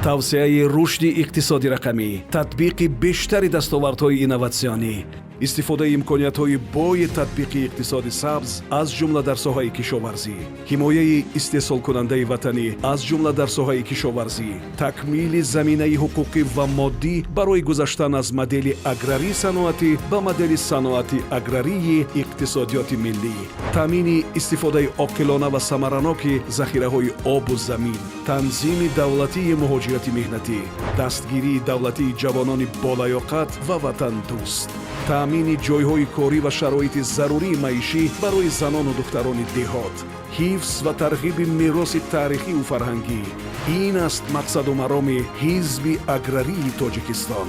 Тавсеаи рушди иқтисоди рақамӣ, татбиқи бештари дастовардҳои инноватсионӣ, истифодаи имкониятҳои бои татбиқи иқтисоди сабз, аз ҷумла дар соҳаи кишоварзӣ, ҳимояи истеҳсолкунандаи ватанӣ, аз ҷумла дар соҳаи кишоварзӣ, такмили заминаи ҳуқуқӣ ва моддӣ барои гузаштан аз модели аграрӣ саноатӣ ба модели саноати аграрии иқтисодиёти миллӣ, таъмини истифодаи оқилона ва самараноки захираҳои обу замин, танзими давлатии муҳоҷирати меҳнатӣ, дастгирии давлатии ҷавонони болаёқат ва ватандӯст, таъмини ҷойҳои корӣ ва шароити зарурии маишӣ барои занону духтарони деҳот, ҳифз ва тарғиби мероси таърихиву фарҳангӣ. Ин аст мақсаду мароми Ҳизби Аграрии Тоҷикистон.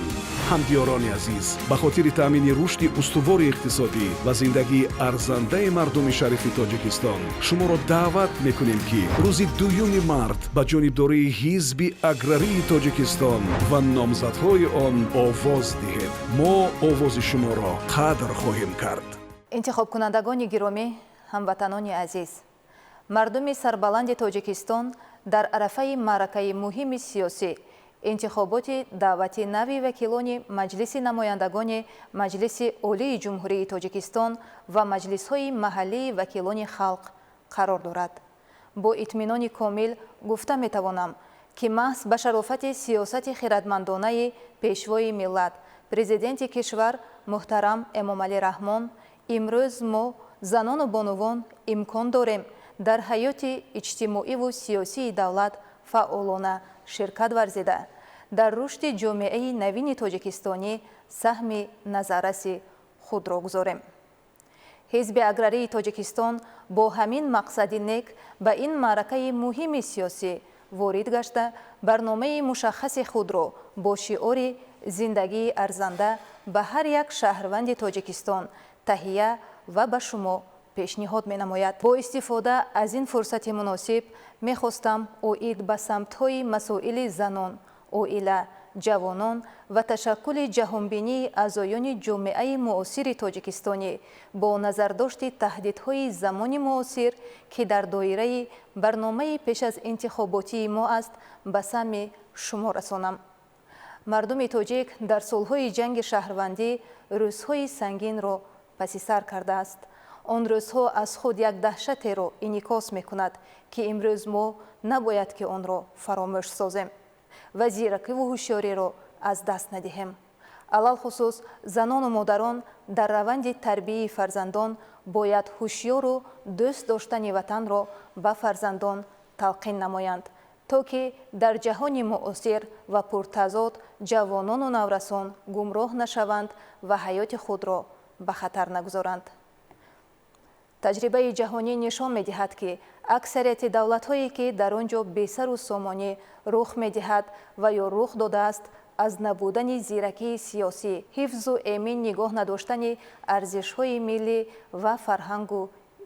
Ҳамдиёрони азиз, ба хотири таъмини рушди устувори иқтисодӣ ва зиндагии арзандаи мардуми шарифи Тоҷикистон шуморо даъват мекунем, ки рӯзи 2 март ба ҷонибдории Ҳизби Аграрии Тоҷикистон ва номзадҳои он овоз диҳед. Мо овози шуморо қадр хоҳем кард. Интихобкунандагони гиромӣ, ҳамватанони азиз, мардуми сарбаланди Тоҷикистон дар арафаи маъракаи муҳими сиёсӣ, интихоботи даъвати нави вакилони Маҷлиси намояндагони Маҷлиси Олии Ҷумҳурии Тоҷикистон ва маҷлисҳои маҳаллии вакилони халқ қарор дорад. Бо итминони комил гуфта метавонам, ки маҳз ба шарофати сиёсати хирадмандонаи Пешвои миллат, Президенти кишвар муҳтарам Эмомалӣ Раҳмон, имрӯз мо, занону бонувон, имкон дорем дар ҳаёти иҷтимоиву сиёсии давлат фаъолона ширкат варзида, дар рушди ҷомеаи навини тоҷикистонӣ саҳми назарраси худро гузорем. Ҳизби Аграрии Тоҷикистон бо ҳамин мақсади нек ба ин маъракаи муҳими сиёсӣ ворид гашта, барномаи мушаххаси худро бо шиори «Зиндагии арзанда ба ҳар як шаҳрванди Тоҷикистон» таҳия ва ба шумо пешниҳод менамояд. Бо истифода аз ин фурсати муносиб мехостам оид ба самтҳои масоили занон, оила, ҷавонон ва ташаккули ҷаҳонбинии аъзоёни ҷомеаи муосири тоҷикистонӣ бо назардошти таҳдидҳои замони муосир, ки дар доираи барномаи пеш аз интихоботии мо аст, ба самъи шумо расонам. Мардуми тоҷик дар солҳои ҷанги шаҳрвандӣ рӯзҳои сангинро паси сар кардааст. Он рӯзҳо аз худ як даҳшатеро инъикос мекунад, ки имрӯз мо набояд ки онро фаромӯш созем ва зиракиву ҳушёриро аз даст надиҳем. Алалхусус занону модарон дар раванди тарбияи фарзандон бояд ҳушёру дӯст доштани ватанро ба фарзандон талқин намоянд, то ки дар ҷаҳони муосир ва пуртазод ҷавонону наврасон гумроҳ нашаванд ва ҳаёти худро ба хатар нагузоранд. Таҷрибаи ҷаҳонӣ нишон медиҳад, ки аксарияти давлатҳое, ки дар он ҷо бесару сомонӣ рух медиҳад ва ё рух додааст, аз набудани зиракии сиёсӣ, ҳифзу эмин нигоҳ надоштани арзишҳои миллӣ ва фарҳангу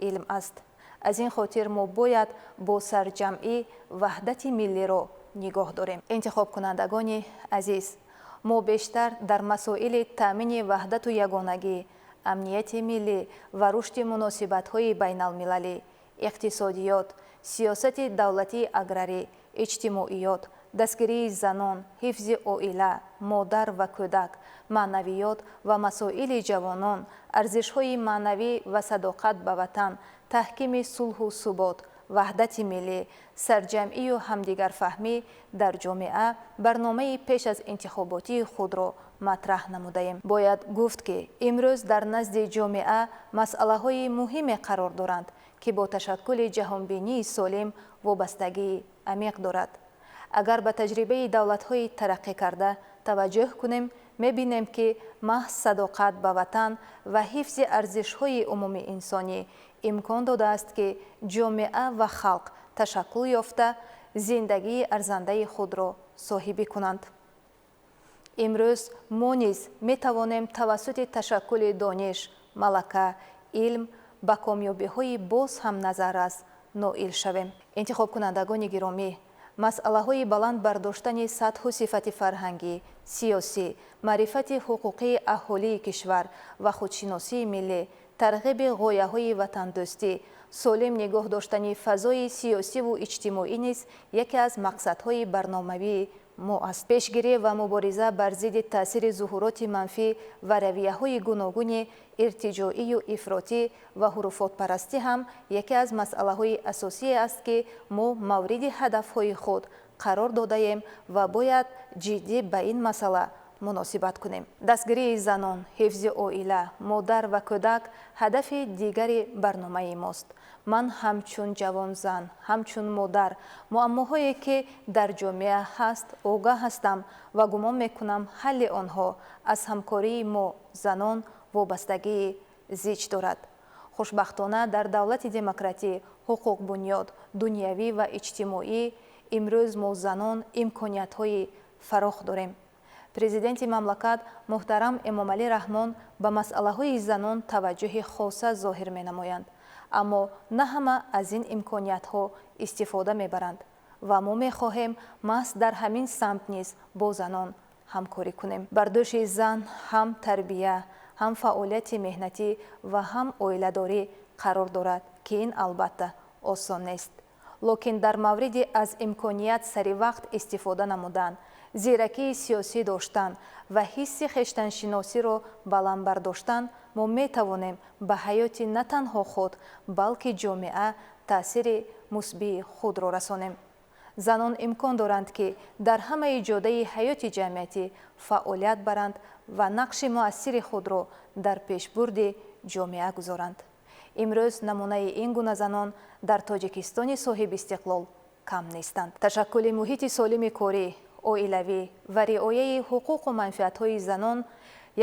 илм аст. Аз ин хотир мо бояд бо сарҷамъӣ ваҳдати миллиро нигоҳ дорем. Интихобкунандагони азиз, мо бештар дар масоили таъмини ваҳдату ягонагӣ, амнияти миллӣ ва рушди муносибатҳои байналмилалӣ, иқтисодиёт, сиёсати давлатии аграрӣ, иҷтимоиёт, дастгирии занон, ҳифзи оила, модар ва кӯдак, маънавиёт ва масоили ҷавонон, арзишҳои маънавӣ ва садоқат ба ватан, таҳкими сулҳу субот, ваҳдати миллӣ, сарҷамъию ҳамдигарфаҳмӣ дар ҷомеа барномаи пеш аз интихоботии худро матраҳ намудаем. Бояд гуфт, ки имрӯз дар назди ҷомеа масъалаҳои муҳиме қарор доранд, ки бо ташаккули ҷаҳонбинии солим вобастагии амиқ дорад. Агар ба таҷрибаи давлатҳои тараққӣ карда таваҷҷӯҳ кунем, мебинем, ки маҳз садоқат ба ватан ва ҳифзи арзишҳои умумиинсонӣ имкон додааст, ки ҷомеа ва халқ ташаккул ёфта, зиндагии арзандаи худро соҳибӣ кунанд. Имрӯз мо низ метавонем тавассути ташаккули дониш, малака, илм ба комёбиҳои боз ҳам назаррас ноил шавем. Интихобкунандагони гиромӣ, масъалаҳои баланд бардоштани сатҳу сифати фарҳангӣ, сиёсӣ, маърифати ҳуқуқии аҳолии кишвар ва худшиносии миллӣ, Тарғиби ғояҳои ватандӯстӣ, солим нигоҳ доштани фазои сиёсиву иҷтимоӣ низ яке аз мақсадҳои барномавии мо аст. Пешгирӣ ва мубориза бар зидди таъсири зуҳуроти манфӣ ва равияҳои гуногуни иртиҷоию ифротӣ ва ҳуруфотпарастӣ ҳам яке аз масъалаҳои асосие аст, ки мо мавриди ҳадафҳои худ қарор додаем ва бояд ҷиддӣ ба ин масъала муносибат кунем. Дастгирии занон, ҳифзи оила, модар ва кӯдак ҳадафи дигари барномаи мост. Ман ҳамчун ҷавонзан, ҳамчун модар муаммоҳое, ки дар ҷомеа ҳаст, огаҳ ҳастам ва гумон мекунам, ҳалли онҳо аз ҳамкории мо занон вобастагии зич дорад. Хушбахтона, дар давлати демократӣ, ҳуқуқбунёд, дунявӣ ва иҷтимоӣ имрӯз мо занон имкониятҳои фарох дорем. Президенти мамлакат муҳтарам Эмомалӣ Раҳмон ба масъалаҳои занон таваҷҷӯҳи хоса зоҳир менамоянд, аммо на ҳама аз ин имкониятҳо истифода мебаранд ва мо мехоҳем маҳз дар ҳамин самт низ бо занон ҳамкорӣ кунем. Бар дӯши зан ҳам тарбия, ҳам фаъолияти меҳнатӣ ва ҳам оиладорӣ қарор дорад, ки ин албатта осон нест. Локин дар мавриди аз имконият сари вақт истифода намудан, зиракии сиёсӣ доштан ва ҳисси хештаншиносиро баланд бардоштан мо метавонем ба ҳаёти на танҳо худ, балки ҷомеа таъсири мусбии худро расонем. Занон имкон доранд, ки дар ҳамаи ҷодаи ҳаёти ҷамъиятӣ фаъолият баранд ва нақши муассири худро дар пешбурди ҷомеа гузоранд. Имрӯз намунаи ин гуна занон дар Тоҷикистони соҳибистиқлол кам нестанд. Ташаккули муҳити солими корӣ, оилавӣ ва риояи ҳуқуқу манфиатҳои занон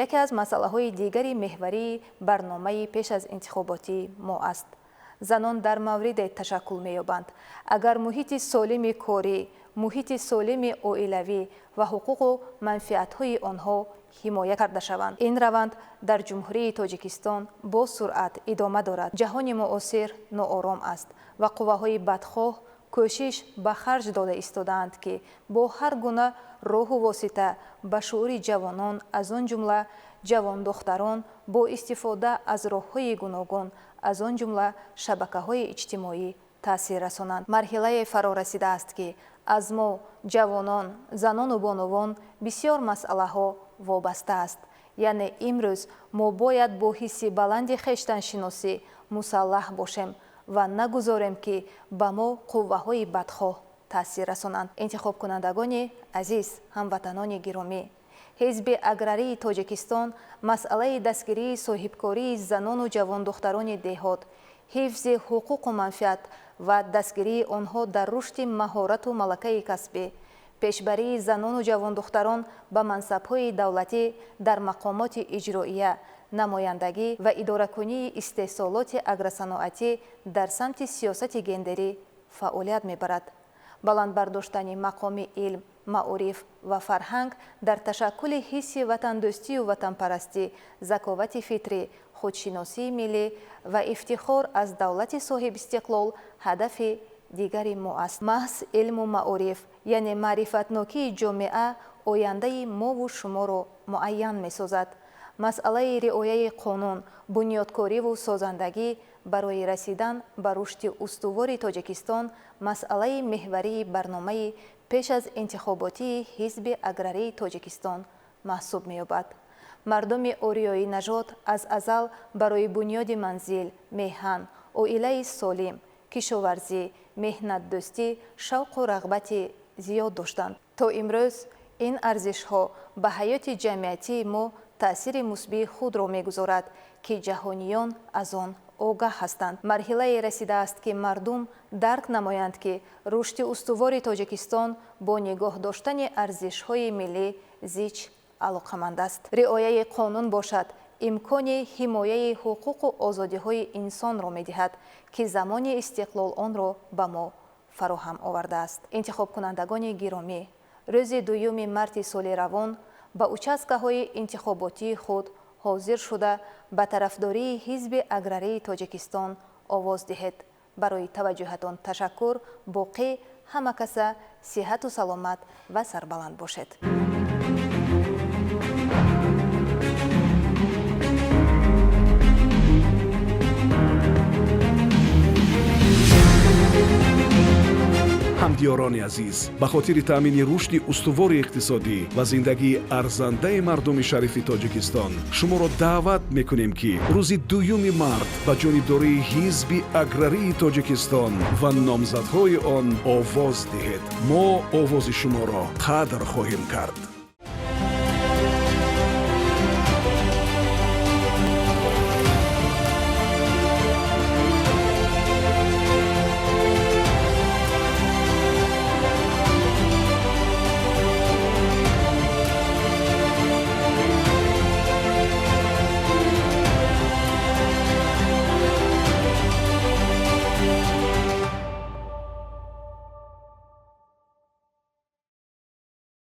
яке аз масъалаҳои дигари меҳварии барномаи пеш аз интихоботии мо аст. Занон дар мавриде ташаккул меёбанд, агар муҳити солими корӣ, муҳити солими оилавӣ ва ҳуқуқу манфиатҳои онҳо ҳимоя карда шаванд. Ин раванд дар Ҷумҳурии Тоҷикистон бо суръат идома дорад. Ҷаҳони муосир ноором аст ва қувваҳои бадхоҳ кӯшиш ба харҷ дода истодаанд, ки бо ҳар гуна роҳу восита ба шуъури ҷавонон, аз он ҷумла ҷавондухтарон, бо истифода аз роҳҳои гуногун, аз он ҷумла шабакаҳои иҷтимоӣ таъсир расонанд. Марҳилае фаро расидааст, ки аз мо ҷавонон, занону бонувон бисёр масъалаҳо вобаста аст. Яъне имрӯз мо бояд бо ҳисси баланди хештаншиносӣ мусаллаҳ бошем ва нагузорем, ки ба мо қувваҳои бадхоҳ таъсир расонанд. Интихобкунандагони азиз, ҳамватанони гиромӣ, Ҳизби аграрии Тоҷикистон масъалаи дастгирии соҳибкории занону ҷавондухтарони деҳот, ҳифзи ҳуқуқу манфиат ва дастгирии онҳо дар рушди маҳорату малакаи касбӣ, пешбарии занону ҷавондухтарон ба мансабҳои давлатӣ дар мақомоти иҷроия, намояндагӣ ва идоракунии истеҳсолоти агросаноатӣ дар самти сиёсати гендерӣ фаъолият мебарад. Баланд бардоштани мақоми илм, маориф ва фарҳанг дар ташаккули ҳисси ватандӯстию ватанпарастӣ, заковати фитрӣ, худшиносии миллӣ ва ифтихор аз давлати соҳибистиқлол ҳадафи дигари мо аст. Маҳз илму маориф, яъне маърифатнокии ҷомеа, ояндаи мову шуморо муайян месозад. Масъалаи риояи қонун, бунёдкориву созандагӣ барои расидан ба рушди устувори Тоҷикистон масъалаи меҳварии барномаи пеш аз интихоботии Ҳизби аграрии Тоҷикистон маҳсуб меёбад. Мардуми ориёинажод аз азал барои бунёди манзил, меҳан, оилаи солим, кишоварзӣ, меҳнатдӯстӣ шавқу рағбати зиёд доштанд. То имрӯз ин арзишҳо ба ҳаёти ҷамъиятии мо таъсири мусбии худро мегузорад, ки ҷаҳониён аз он огаҳ ҳастанд. Марҳилае расидааст, ки мардум дарк намоянд, ки рушди устувори Тоҷикистон бо нигоҳ доштани арзишҳои миллӣ зич алоқаманд аст. Риояи қонун бошад, имкони ҳимояи ҳуқуқу озодиҳои инсонро медиҳад, ки замони истиқлол онро ба мо фароҳам овардааст. Интихобкунандагони гиромӣ, рӯзи 2 марти соли равон ба участкаҳои интихоботии худ ҳозир шуда, ба тарафдории Ҳизби аграрии Тоҷикистон овоз диҳед. Барои таваҷҷӯҳатон ташаккур. Боқӣ ҳама каса сиҳату саломат ва сарбаланд бошед. Ҳамдиёрони азиз, ба хотири таъмини рушди устувори иқтисодӣ ва зиндагии арзандаи мардуми шарифи Тоҷикистон шуморо даъват мекунем, ки рӯзи 2 март ба ҷонибдории Ҳизби Аграрии Тоҷикистон ва номзадҳои он овоз диҳед. Мо овози шуморо қадр хоҳем кард.